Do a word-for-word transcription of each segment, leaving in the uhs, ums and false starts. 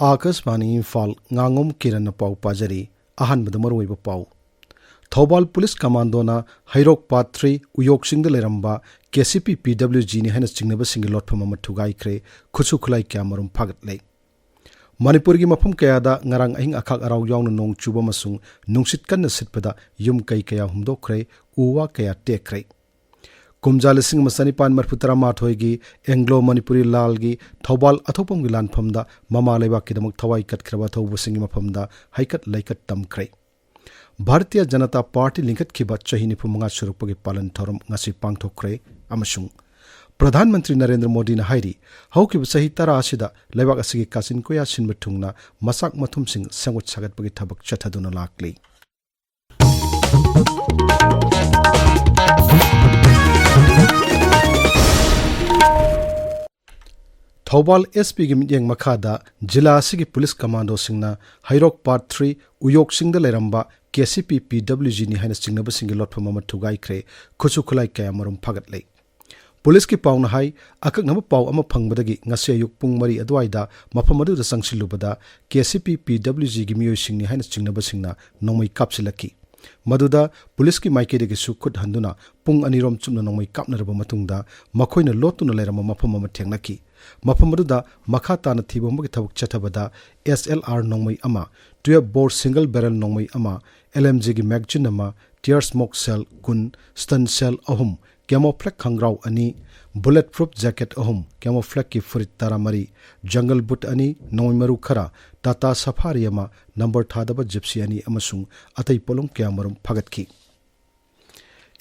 ꯑꯥꯀꯥꯁꯕꯥꯅꯤ ꯏꯝꯐꯥꯜ, ꯉꯥꯉꯣꯝ ꯀꯤꯔꯟꯅ ꯄꯥꯎ ꯄꯥꯖꯔꯤ꯫ ꯑꯍꯥꯟꯕꯗ ꯃꯔꯨꯑꯣꯏꯕ ꯄꯥꯎ꯫ ꯊꯧꯕꯥꯜ ꯄꯨꯂꯤꯁ ꯀꯃꯥꯟꯗꯣꯅ ꯍꯩꯔꯣꯛ ꯄꯥꯠ ꯊ꯭ꯔꯤ ꯎꯌꯣꯛ ꯆꯤꯡꯗ ꯂꯩꯔꯝꯕ ꯀꯦ ꯁꯤ ꯄꯤ ꯄꯤ ꯗꯕ꯭ꯂꯤꯎ ꯖꯤꯅꯤ ꯍꯥꯏꯅ ꯆꯤꯡꯅꯕꯁꯤꯡꯒꯤ ꯂꯣꯠꯐꯝ ꯑꯃ ꯊꯨꯒꯥꯏꯈ꯭ꯔꯦ꯫ ꯈꯨꯠꯁꯨ ꯈꯨꯠꯂꯥꯏ ꯀꯌꯥꯃꯔꯨꯝ ꯐꯥꯒꯠꯂꯦ꯫ ꯃꯅꯤꯄꯨꯔꯒꯤ ꯃꯐꯝ ꯀꯌꯥꯗ ꯉꯔꯥꯡ ꯑꯍꯤꯡ ꯑꯈꯥꯛ ꯑꯔꯥꯎ ꯌꯥꯎꯅ ꯅꯣꯡ ꯆꯨꯕ ꯑꯃꯁꯨꯡ ꯅꯨꯡꯁꯤꯠ ꯀꯟꯅ ꯁꯤꯠꯄꯗ ꯌꯨꯝ ꯀꯩ ꯀꯌꯥ ꯍꯨꯝꯗꯣꯛꯈ꯭ꯔꯦ, ꯎ ꯋꯥ ꯀꯌꯥ ꯇꯦꯛꯈ꯭ꯔꯦ꯫ ꯀꯨꯝꯖꯥ ꯂꯤꯁꯤꯡ ꯑꯃ ꯆꯅꯤꯄꯥꯟ ꯃꯔꯤꯐꯨ ꯇꯔꯥꯃꯥꯊꯣꯏꯒꯤ ꯑꯦꯡꯒ꯭ꯂꯣ ꯃꯅꯤꯄꯨꯔꯤ ꯂꯥꯜꯒꯤ ꯊꯧꯕꯥꯜ ꯑꯊꯣꯛꯄꯝꯒꯤ ꯂꯥꯟꯐꯝꯗ ꯃꯃꯥ ꯂꯩꯕꯥꯛꯀꯤꯗꯃꯛ ꯊꯋꯥꯏ ꯀꯠꯈ꯭ꯔꯕ ꯑꯊꯧꯕꯁꯤꯡꯒꯤ ꯃꯐꯝꯗ ꯍꯩꯀꯠ ꯂꯩꯀꯠ ꯇꯝꯈ꯭ꯔꯦ꯫ ꯚꯥꯔꯇꯤꯌ ꯖꯅꯇꯥ ꯄꯥꯔꯇꯤ ꯂꯤꯡꯈꯠꯈꯤꯕ ꯆꯍꯤ ꯅꯤꯐꯨ ꯃꯉꯥ ꯁꯨꯔꯛꯄꯒꯤ ꯄꯥꯂꯟ ꯊꯧꯔꯝ ꯉꯁꯤ ꯄꯥꯡꯊꯣꯛꯈ꯭ꯔꯦ꯫ ꯑꯃꯁꯨꯡ ꯄ꯭ꯔꯙꯥꯟ ꯃꯟꯇ꯭ꯔꯤ ꯅꯔꯦꯟꯗ꯭ꯔ ꯃꯣꯗꯤꯅ ꯍꯥꯏꯔꯤ, ꯍꯧꯈꯤꯕ ꯆꯍꯤ ꯇꯔꯥ ꯑꯁꯤꯗ ꯂꯩꯕꯥꯛ ꯑꯁꯤꯒꯤ ꯀꯥꯆꯤꯟ ꯀꯣꯌꯥ ꯁꯤꯟꯕ ꯊꯨꯡꯅ ꯃꯆꯥꯛ ꯃꯊꯨꯝꯁꯤꯡ ꯁꯦꯝꯒꯠ ꯁꯥꯒꯠꯄꯒꯤ ꯊꯕꯛ ꯆꯠꯊꯗꯨꯅ ꯂꯥꯛꯂꯤ꯫ ꯊꯧꯕꯥꯜ ꯑꯦꯁ ꯄꯤꯒꯤ ꯃꯤꯠꯌꯦꯡ ꯃꯈꯥꯗ ꯖꯤꯂꯥ ꯑꯁꯤꯒꯤ ꯄꯨꯂꯤꯁ ꯀꯃꯥꯟꯗꯣꯁꯤꯡꯅ ꯍꯩꯔꯣꯛ ꯄꯥꯠ ꯊ꯭ꯔꯤ ꯎꯌꯣꯛ ꯆꯤꯡꯗ ꯂꯩꯔꯝꯕ ꯀꯦ ꯁꯤ ꯄꯤ ꯄꯤ ꯗꯕ꯭ꯂꯤꯎ ꯖꯤꯅꯤ ꯍꯥꯏꯅ ꯆꯤꯡꯅꯕꯁꯤꯡꯒꯤ ꯂꯣꯠꯐꯝ ꯑꯃ ꯊꯨꯒꯥꯏꯈ꯭ꯔꯦ꯫ ꯈꯨꯠꯁꯨ ꯈꯨꯠꯂꯥꯏ ꯀꯌꯥꯃꯔꯨꯝ ꯐꯥꯒꯠꯂꯦ꯫ ꯄꯨꯂꯤꯁꯀꯤ ꯄꯥꯎꯅ ꯍꯥꯏ, ꯑꯀꯛꯅꯕ ꯄꯥꯎ ꯑꯃ ꯐꯪꯕꯗꯒꯤ ꯉꯁꯤ ꯑꯌꯨꯛ ꯄꯨꯡ ꯃꯔꯤ ꯑꯗꯨꯋꯥꯏꯗ ꯃꯐꯝ ꯑꯗꯨꯗ ꯆꯪꯁꯤꯜꯂꯨꯕꯗ ꯀꯦ ꯁꯤ ꯄꯤ ꯄꯤ ꯗꯕ꯭ꯂꯤꯎ ꯖꯤꯒꯤ ꯃꯤꯑꯣꯏꯁꯤꯡꯅꯤ ꯍꯥꯏꯅ ꯆꯤꯡꯅꯕꯁꯤꯡꯅ ꯅꯣꯡꯃꯩ ꯀꯥꯞꯁꯤꯜꯂꯛꯈꯤ꯫ ꯃꯗꯨꯗ ꯄꯨꯂꯤꯁꯀꯤ ꯃꯥꯏꯀꯩꯗꯒꯤꯁꯨ ꯈꯨꯠ ꯍꯟꯗꯨꯅ ꯄꯨꯡ ꯑꯅꯤꯔꯣꯝ ꯆꯨꯞꯅ ꯅꯣꯡꯃꯩ ꯀꯥꯞꯅꯔꯕ ꯃꯇꯨꯡꯗ ꯃꯈꯣꯏꯅ ꯂꯣꯠꯇꯨꯅ ꯂꯩꯔꯝꯕ ꯃꯐꯝ ꯑꯃ ꯊꯦꯡꯅꯈꯤ꯫ ꯃꯐꯝ ꯑꯗꯨꯗ ꯃꯈꯥ ꯇꯥꯅ ꯊꯤꯕ ꯍꯨꯝꯕꯒꯤ ꯊꯕꯛ ꯆꯠꯊꯕꯗ ꯑꯦꯁ ꯑꯦꯜ ꯑꯥꯔ ꯅꯣꯡꯃꯩ ꯑꯃ, ꯇꯨꯌꯦꯜꯐ ꯕꯣꯔ ꯁꯤꯡꯒꯜ ꯕꯦꯔꯦꯜ ꯅꯣꯡꯃꯩ ꯑꯃ, ꯑꯦꯜ ꯑꯦꯝ ꯖꯤꯒꯤ ꯃꯦꯒꯖꯤꯟ ꯑꯃ, ꯇꯤꯌꯔ ꯁ꯭ꯃꯣꯛ ꯁꯦꯜ ꯀꯨꯟ, ꯁ꯭ꯇꯟ ꯁꯦꯜ ꯑꯍꯨꯝ, ꯀꯦꯃꯣꯐ꯭ꯂꯦꯛ ꯈꯪꯒ꯭ꯔꯥꯎ ꯑꯅꯤ, ꯕꯨꯂꯦꯠ ꯄ꯭ꯔꯨꯐ ꯖꯦꯀꯦꯠ ꯑꯍꯨꯝ, ꯀꯦꯃꯣꯐ꯭ꯂꯦꯛꯀꯤ ꯐꯨꯔꯤꯠ ꯇꯔꯥꯃꯔꯤ, ꯖꯪꯒꯜ ꯕꯨꯠ ꯑꯅꯤ, ꯅꯣꯡꯃꯩ ꯃꯔꯨ ꯈꯔ, ꯇꯥꯇꯥ ꯁꯐꯥꯔꯤ ꯑꯃ, ꯅꯝꯕꯔ ꯊꯥꯗꯕ ꯖꯤꯞꯁꯤ ꯑꯅꯤ ꯑꯃꯁꯨꯡ ꯑꯇꯩ ꯄꯣꯠꯂꯝ ꯀꯌꯥꯃꯔꯨꯝ ꯐꯥꯒꯠꯈꯤ꯫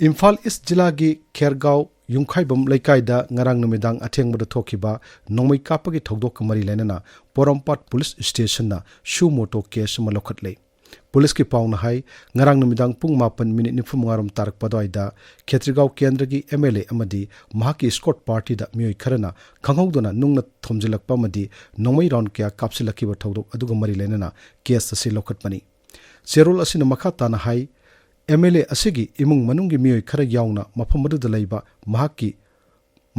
ꯏꯝꯐꯥꯜ ꯏꯁ ꯖꯤꯂꯥꯒꯤ ꯈꯦꯔꯒꯥꯎ ꯌꯨꯝꯈꯥꯏꯕꯝ ꯂꯩꯀꯥꯏꯗ ꯉꯔꯥꯡ ꯅꯨꯃꯤꯗꯥꯡ ꯑꯊꯦꯡꯕꯗ ꯊꯣꯛꯈꯤꯕ ꯅꯣꯡꯃꯩ ꯀꯥꯞꯄꯒꯤ ꯊꯧꯗꯣꯛꯀ this ꯃꯔꯤ ꯂꯩꯅꯅ ꯄꯣꯔꯣꯝꯄꯥꯠ ꯄꯨꯂꯤꯁ ꯁ꯭ꯇꯦꯁꯟꯅ ꯁꯨ ꯃꯣꯇꯣ ꯀꯦꯁ ꯑꯃ ꯂꯧꯈꯠꯂꯦ꯫ ꯄꯨꯂꯤꯁꯀꯤ ꯄꯥꯎꯅ ꯍꯥꯏ, ꯉꯔꯥꯡ ꯅꯨꯃꯤꯗꯥꯡ ꯄꯨꯡ ꯃꯥꯄꯟ ꯃꯤꯅꯤꯠ ꯅꯤꯐꯨ ꯃꯉꯥ ꯔꯣꯝ ꯇꯥꯔꯛꯄ ꯑꯗꯨꯋꯥꯏꯗ ꯈꯦꯇ꯭ꯔꯤꯒꯥꯎ ꯀꯦꯟꯗ꯭ꯔꯒꯤ ꯑꯦꯝ ꯑꯦꯜ ꯑꯦ ꯑꯃꯗꯤ ꯃꯍꯥꯛꯀꯤ ꯏꯁꯀꯣꯔꯠ ꯄꯥꯔꯇꯤꯗ ꯃꯤꯑꯣꯏ ꯈꯔꯅ ꯈꯪꯍꯧꯗꯅ ꯅꯨꯡꯅ ꯊꯣꯝꯖꯤꯜꯂꯛꯄ ꯑꯃꯗꯤ ꯅꯣꯡꯃꯩ ꯔꯥꯎꯟ ꯀꯌꯥ ꯀꯥꯞꯁꯤꯜꯂꯛꯈꯤꯕ ꯊꯧꯗꯣꯛ ꯑꯗꯨꯒ ꯃꯔꯤ ꯂꯩꯅꯅ ꯀꯦꯁ ꯑꯁꯤ ꯂꯧꯈꯠꯄꯅꯤ꯫ ꯆꯦꯔꯣꯜ ꯑꯁꯤꯅ ꯃꯈꯥ ꯇꯥꯅ ꯍꯥꯏ, ꯑꯦꯝ ꯑꯦꯜ ꯑꯦ ꯑꯁꯤꯒꯤ ꯏꯃꯨꯡ ꯃꯅꯨꯡꯒꯤ ꯃꯤꯑꯣꯏ ꯈꯔ ꯌꯥꯎꯅ ꯃꯐꯝ ꯑꯗꯨꯗ ꯂꯩꯕ ꯃꯍꯥꯛꯀꯤ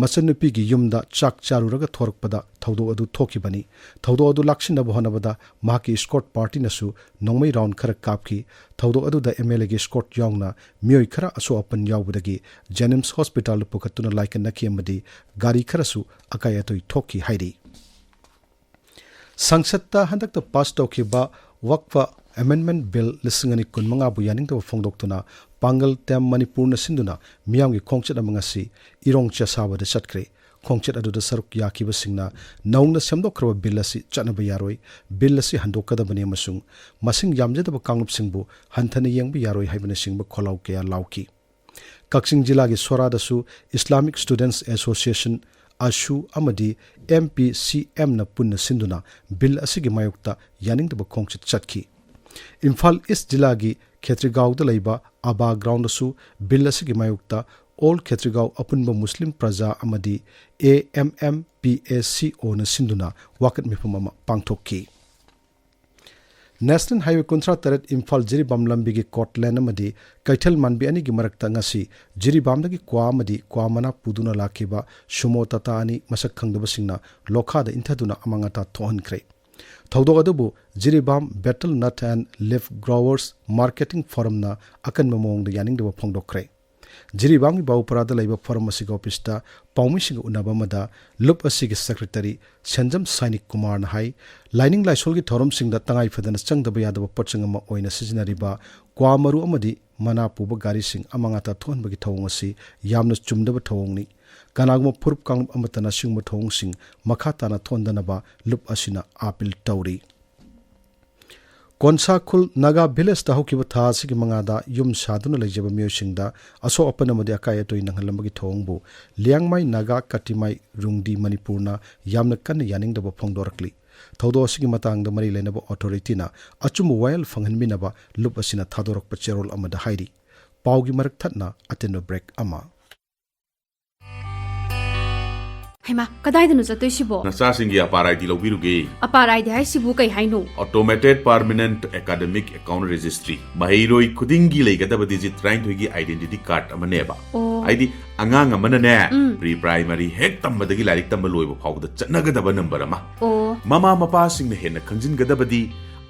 ꯃꯆꯟꯅꯨꯄꯤꯒꯤ ꯌꯨꯝꯗ ꯆꯥꯛ ꯆꯥꯔꯨꯔꯒ ꯊꯣꯔꯛꯄꯗ ꯊꯧꯗꯣꯛ ꯑꯗꯨ ꯊꯣꯛꯈꯤꯕꯅꯤ꯫ ꯊꯧꯗꯣꯛ ꯑꯗꯨ ꯂꯥꯛꯁꯤꯟꯅꯕ ꯍꯣꯠꯅꯕꯗ ꯃꯍꯥꯛꯀꯤ escort partyꯅꯁꯨ ꯅꯣꯡꯃꯩ round ꯈꯔ ꯀꯥꯞꯈꯤ꯫ ꯊꯧꯗꯣꯛ ꯑꯗꯨꯗ MLAꯒꯤ escort ꯌꯥꯎꯅ ꯃꯤꯑꯣꯏ ꯈꯔ ꯑꯁꯣꯛ ꯑꯄꯟ ꯌꯥꯎꯕꯗꯒꯤ JNIMS hospitalꯗ ꯄꯨꯈꯠꯇꯨꯅ ꯂꯥꯏꯀꯠꯅꯈꯤ ꯑꯃꯗꯤ ꯒꯥꯔꯤ ꯈꯔꯁꯨ ꯑꯀꯥꯏ ꯑꯇꯣꯏ ꯊꯣꯛꯈꯤ ꯍꯥꯏꯔꯤ꯫ ꯁꯪꯁꯠꯇ ꯍꯟꯗꯛꯇ pass ꯇꯧꯈꯤꯕ Waqf Amendment Bill ꯂꯤꯁꯤꯡ ꯑꯅꯤ ꯀꯨꯟꯃꯉꯥꯕꯨ ꯌꯥꯅꯤꯡꯗꯕ ꯐꯣꯡꯗꯣꯛꯇꯨꯅ ꯄꯥꯡꯒꯜ Team ꯃꯅꯤꯄꯨꯔꯅ ꯁꯤꯟꯗꯨꯅ ꯃꯤꯌꯥꯝꯒꯤ ꯈꯣꯡꯆꯠ ꯑꯃ ꯉꯁꯤ ꯏꯔꯣꯡ ꯆꯦꯁꯥꯕꯗ ꯆꯠꯈ꯭ꯔꯦ꯫ ꯈꯣꯡꯆꯠ ꯑꯗꯨꯗ ꯁꯔꯨꯛ ꯌꯥꯈꯤꯕꯁꯤꯡꯅ ꯅꯧꯅ ꯁꯦꯝꯗꯣꯛꯈ꯭ꯔꯕ bill ꯑꯁꯤ ꯆꯠꯅꯕ ꯌꯥꯔꯣꯏ, bill ꯑꯁꯤ ꯍꯟꯗꯣꯛꯀꯗꯕꯅꯤ ꯑꯃꯁꯨꯡ ꯃꯁꯤꯡ ꯌꯥꯝꯖꯗꯕ ꯀꯥꯡꯂꯨꯞꯁꯤꯡꯕꯨ ꯍꯟꯊꯅ ꯌꯦꯡꯕ ꯌꯥꯔꯣꯏ ꯍꯥꯏꯕꯅꯆꯤꯡꯕ ꯈꯣꯜꯂꯥꯎ ꯀꯌꯥ ꯂꯥꯎꯈꯤ꯫ ꯀꯛꯆꯤꯡ ꯖꯤꯂꯥꯒꯤ ꯁꯣꯔꯥꯗꯁꯨ Islamic Students Association, ꯑꯁꯨ ꯑꯃꯗꯤ MPCMꯅ ꯄꯨꯟꯅ ꯁꯤꯟꯗꯨꯅ bill ꯑꯁꯤꯒꯤ ꯃꯥꯌꯣꯛꯇ ꯌꯥꯅꯤꯡꯗꯕ ꯈꯣꯡꯆꯠ ꯆꯠꯈꯤ꯫ ꯏꯝꯐꯥꯜ East ꯖꯤꯂꯥꯒꯤ ꯈꯦꯇ꯭ꯔꯤꯒꯥꯎꯗ ꯂꯩꯕ ꯑꯕꯥ groundꯗꯁꯨ bill ꯑꯁꯤꯒꯤ ꯃꯥꯌꯣꯛꯇ All ꯈꯦꯇ꯭ꯔꯤꯒꯥꯎ ꯑꯄꯨꯟꯕ ꯃꯨꯁꯂꯤꯝ ꯄ꯭ꯔꯖꯥ ꯑꯃꯗꯤ AMMPACOꯅ ꯁꯤꯟꯗꯨꯅ ꯋꯥꯀꯠ ꯃꯤꯐꯝ ꯑꯃ ꯄꯥꯡꯊꯣꯛꯈꯤ꯫ National Highway ꯀꯨꯟꯊ꯭ꯔꯥ ꯇꯔꯦꯠ ꯏꯝꯐꯥꯜ ꯖꯤꯔꯤꯕꯥꯝ ꯂꯝꯕꯤꯒꯤ ꯀꯣꯠꯂꯦꯟ ꯑꯃꯗꯤ ꯀꯩꯊꯦꯜ ꯃꯥꯟꯕꯤ ꯑꯅꯤꯒꯤ ꯃꯔꯛꯇ ꯉꯁꯤ ꯖꯤꯔꯤꯕꯥꯝꯗꯒꯤ ꯀ꯭ꯋꯥ ꯑꯃꯗꯤ ꯀ꯭ꯋꯥ ꯃꯅꯥ ꯄꯨꯗꯨꯅ ꯂꯥꯛꯈꯤꯕ sumo Tata ꯑꯅꯤ ꯃꯁꯛ ꯈꯪꯗꯕꯁꯤꯡꯅ ꯂꯣꯈꯥꯗ ꯏꯟꯊꯗꯨꯅ ꯑꯃꯥꯡ ꯑꯇꯥ ꯊꯣꯛꯍꯟꯈ꯭ꯔꯦ꯫ ꯊꯧꯗꯣꯛ ꯑꯗꯨꯕꯨ Jiribam Betel Nut and Leaf Growers Marketing Forumꯅ ꯑꯀꯟꯕ ꯃꯑꯣꯡꯗ ꯌꯥꯅꯤꯡꯗꯕ ꯐꯣꯡꯗꯣꯛꯈ꯭ꯔꯦ꯫ ꯖꯤꯔꯤꯕꯥꯝꯒꯤ ꯕꯥꯎꯄꯔꯥꯗ ꯂꯩꯕ forum ꯑꯁꯤꯒꯤ officeꯇ ꯄꯥꯎꯃꯤꯁꯤꯡꯒ ꯎꯅꯕ ꯑꯃꯗ ꯂꯨꯞ ꯑꯁꯤꯒꯤ secretary ꯁꯦꯟꯖꯝ ꯁꯥꯏꯅꯤꯛ ꯀꯨꯃꯥꯔꯅ ꯍꯥꯏ, ꯂꯥꯏꯅꯤꯡ ꯂꯥꯏꯁꯣꯜꯒꯤ ꯊꯧꯔꯝꯁꯤꯡꯗ ꯇꯉꯥꯏ ꯐꯗꯅ ꯆꯪꯗꯕ ꯌꯥꯗꯕ ꯄꯣꯠꯁꯛ ꯑꯃ ꯑꯣꯏꯅ ꯁꯤꯖꯤꯟꯅꯔꯤꯕ ꯀ꯭ꯋꯥ ꯃꯔꯨ ꯑꯃꯗꯤ ꯃꯅꯥ ꯄꯨꯕ ꯒꯥꯔꯤꯁꯤꯡ ꯑꯃꯥꯡ ꯑꯇꯥ ꯊꯣꯛꯍꯟꯕꯒꯤ ꯊꯧꯑꯣꯡ ꯑꯁꯤ ꯌꯥꯝꯅ ꯆꯨꯝꯗꯕ ꯊꯧꯑꯣꯡꯅꯤ꯫ ꯀꯅꯥꯒꯨꯝꯕ ꯐꯨꯔꯨꯞ ꯀꯥꯡꯂꯨꯞ ꯑꯃꯠꯇꯅ ꯑꯁꯤꯒꯨꯝꯕ ꯊꯧꯑꯣꯡꯁꯤꯡ ꯃꯈꯥ ꯇꯥꯅ ꯊꯣꯛꯍꯟꯗꯅꯕ ꯂꯨꯞ ꯑꯁꯤꯅ appeal ꯇꯧꯔꯤ꯫ ꯀꯣꯟꯁꯥꯈꯨꯜ ꯅꯥꯒꯥ villageꯇ ꯍꯧꯈꯤꯕ ꯊꯥ ꯑꯁꯤꯒꯤ ꯃꯉꯥꯗ ꯌꯨꯝ ꯁꯥꯗꯨꯅ ꯂꯩꯖꯕ ꯃꯤꯑꯣꯏꯁꯤꯡꯗ ꯑꯁꯣꯛ ꯑꯄꯟ ꯑꯃꯗꯤ ꯑꯀꯥꯏ ꯑꯇꯣꯏ ꯅꯪꯍꯜꯂꯝꯕꯒꯤ ꯊꯧꯑꯣꯡꯕꯨ ꯂꯤꯌꯥꯡꯃꯥꯏ ꯅꯥꯒꯥ ꯀꯇꯤꯃꯥꯏ ꯔꯨꯡꯗꯤ ꯃꯅꯤꯄꯨꯔꯅ ꯌꯥꯝꯅ ꯀꯟꯅ ꯌꯥꯅꯤꯡꯗꯕ ꯐꯣꯡꯗꯣꯔꯛꯂꯤ꯫ ꯊꯧꯗꯣꯛ ꯑꯁꯤꯒꯤ ꯃꯇꯥꯡꯗ ꯃꯔꯤ ꯂꯩꯅꯕ authorityꯅ ꯑꯆꯨꯝꯕ ꯋꯥꯌꯦꯜ ꯐꯪꯍꯟꯕꯤꯅꯕ ꯂꯨꯞ ꯑꯁꯤꯅ ꯊꯥꯗꯣꯔꯛꯄ ꯆꯦꯔꯣꯜ ꯑꯃꯗ ꯍꯥꯏꯔꯤ꯫ ꯄꯥꯎꯒꯤ ꯃꯔꯛ ꯊꯠꯅ ꯑꯇꯦꯟꯕ break ꯑꯃ꯫ ꯍꯩꯃꯥ, ꯀꯗꯥꯏꯗꯅꯣ ꯆꯠꯇꯣꯏꯁꯤꯕꯣ? ꯅꯆꯥꯁꯤꯡꯒꯤ ꯑꯄꯥꯔ ꯑꯥꯏ ꯗꯤ ꯂꯧꯕꯤꯔꯨꯒꯦ꯫ ꯑꯄꯥꯔ ꯑꯥꯏ ꯗꯤ ꯍꯥꯏꯁꯤꯕꯨ ꯀꯩ ꯍꯥꯏꯅꯣ? Automated Permanent Academic Account Registry꯫ ꯃꯍꯩꯔꯣꯏ ꯈꯨꯗꯤꯡꯒꯤ ꯂꯩꯒꯗꯕ ꯗꯤꯖꯤꯠ ꯇꯔꯥꯅꯤꯊꯣꯏꯒꯤ identity card ꯑꯃꯅꯦꯕ꯫ ꯑꯣ꯫ ꯍꯥꯏꯗꯤ, ꯑꯉꯥꯡ ꯑꯃꯅꯅꯦ, ꯎꯝ꯫ Pre primary ꯍꯦꯛ ꯇꯝꯕꯗꯒꯤ ꯂꯥꯏꯔꯤꯛ ꯇꯝꯕ ꯂꯣꯏꯕ ꯐꯥꯎꯕꯗ ꯆꯠꯅꯒꯗꯕ ꯅꯝꯕꯔ ꯑꯃ꯫ ꯑꯣ꯫ ꯃꯃꯥ ꯃꯄꯥꯁꯤꯡꯅ ꯍꯦꯟꯅ ꯈꯪꯖꯤꯟꯒꯗꯕꯗꯤ,